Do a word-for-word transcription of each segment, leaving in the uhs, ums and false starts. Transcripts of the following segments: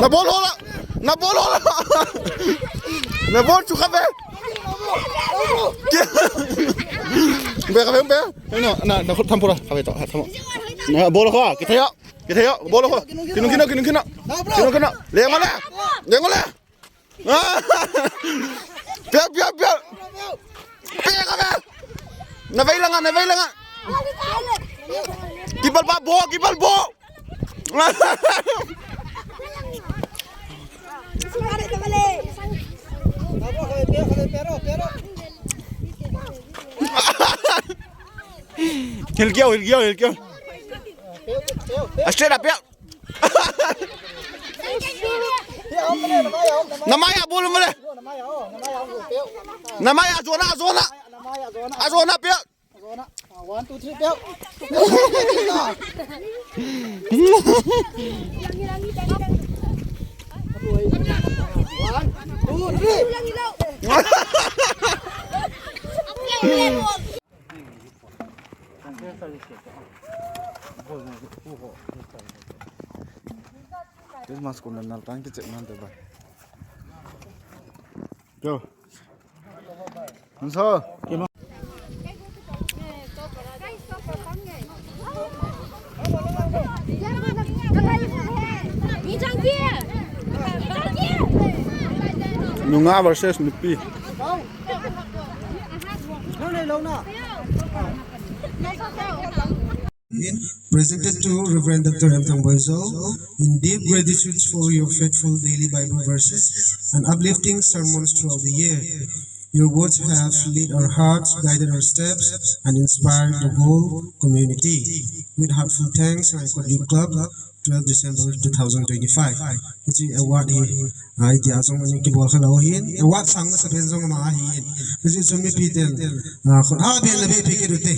Ball hawla. Na ball hawla. Na ball chu kha ve. Be kha ve, be. Hei no, na, na khut tham pura. Kha ve to, tham. Na ball kha. Kithei a. Kithei a. Ball kha. Kinung, kinung, kinung, kinung. Kinung, kinung. Leng ole. Leng ole. Pia, pia, pia. Pia kha ve. Na vei langa, na vei langa. Kipal pa bo, kipal bo. Hilkiau, hilkiau, hilkiau. A straight up, ya. Na mai ah ball male. Na mai ah, zuan ah, zuan ah. A zuan ah, pia. One, two, three, pia. One, two, three. Christmas kong nal tang kicek man te ba. Go. Nso. Nungak versus nupi. Presented to Reverend Doctor M Thang Boy Zo, in deep gratitude for your faithful daily Bible verses and uplifting sermons throughout the year. Your words have lit our hearts, guided our steps, and inspired the whole community. With heartfelt thanks, Ngaikhot Youth Club, twelve December two thousand twenty-five. Hici award hi, ah, iti a zong an kibawl kha lo hi. Award sang masa pen zong ama hi. Hici zong mipi ten, ah, khut ha pen la be pe kidute.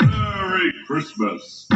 Merry Christmas.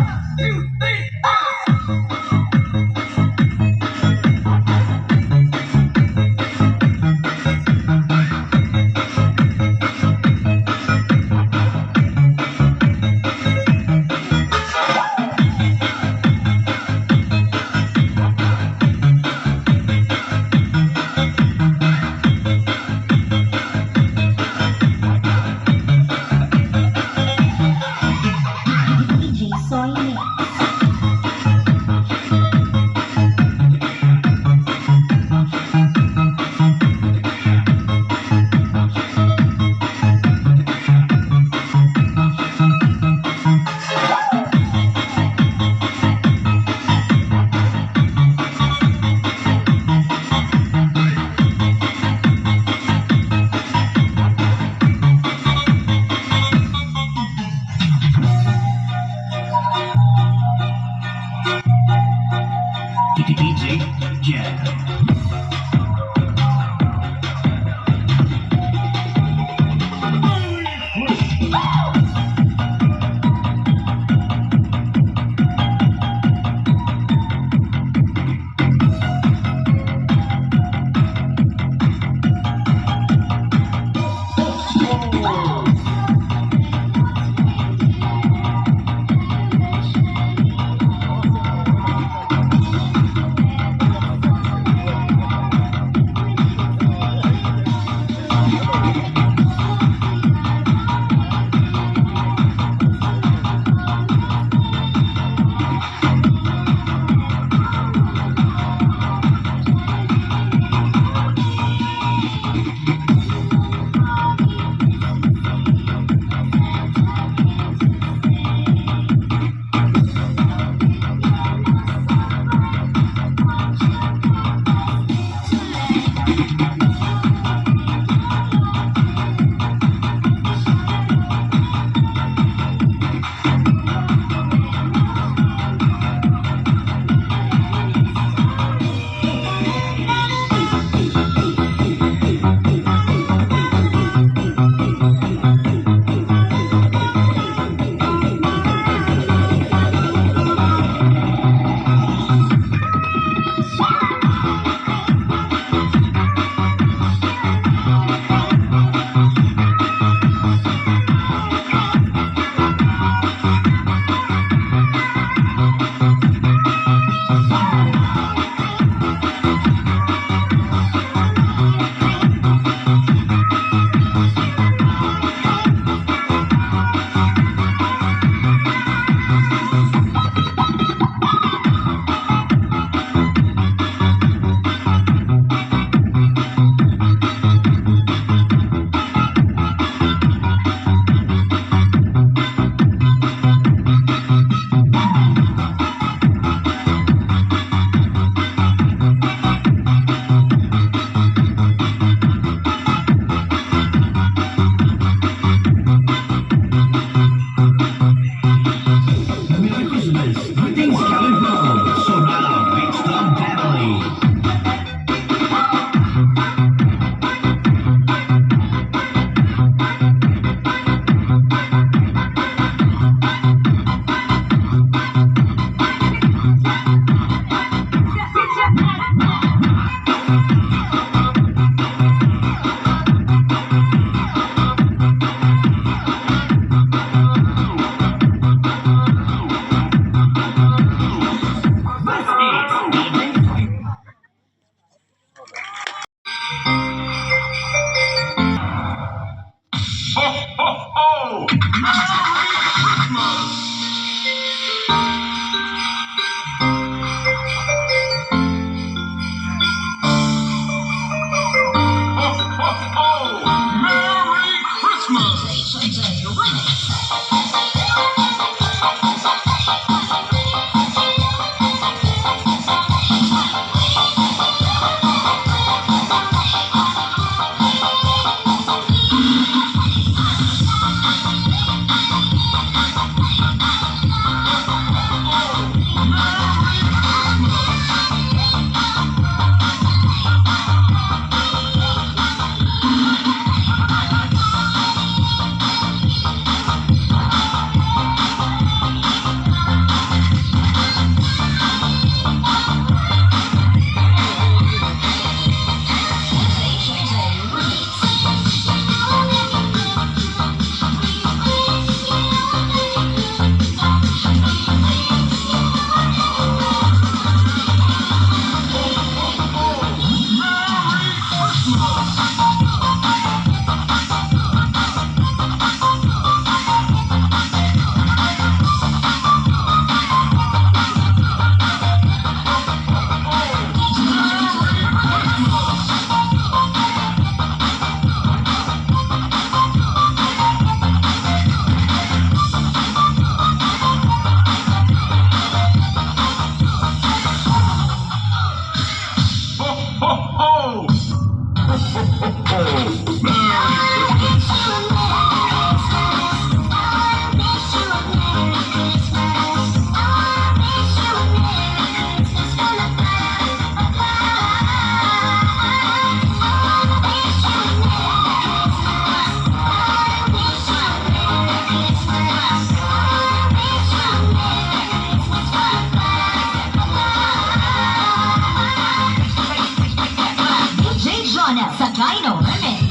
D J Jonah Sagaino Remix.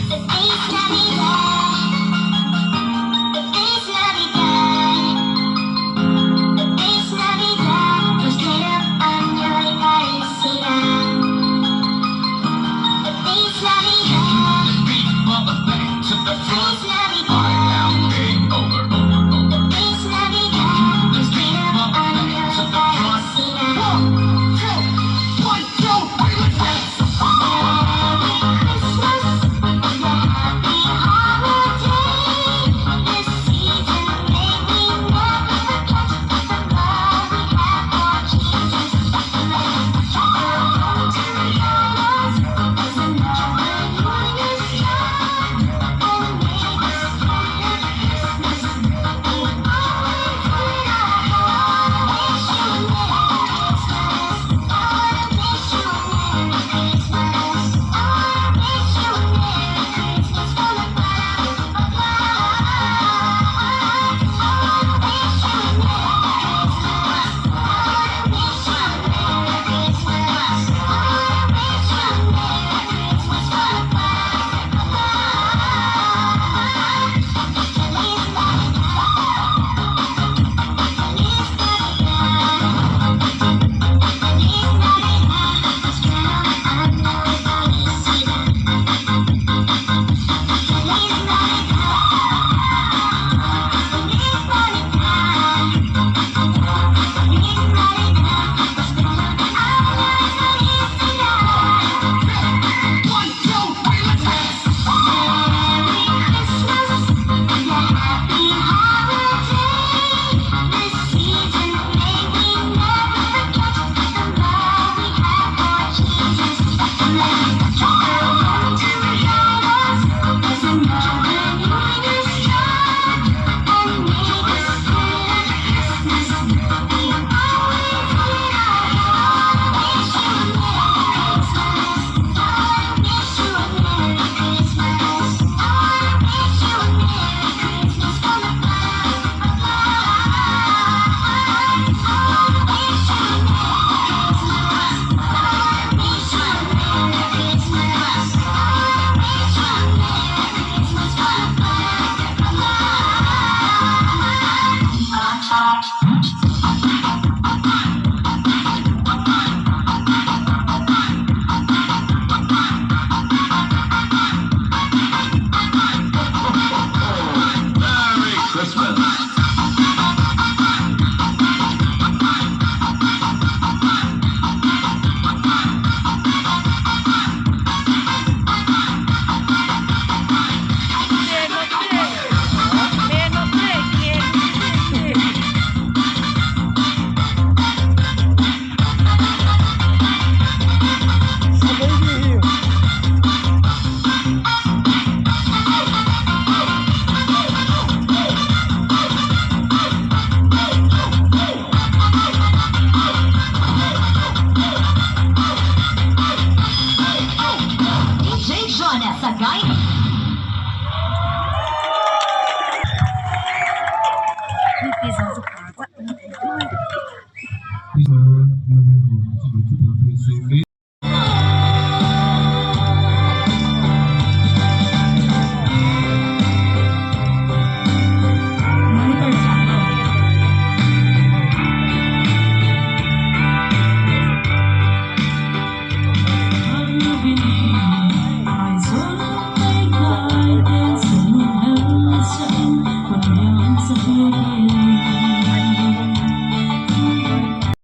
D J Jonah Sagaino.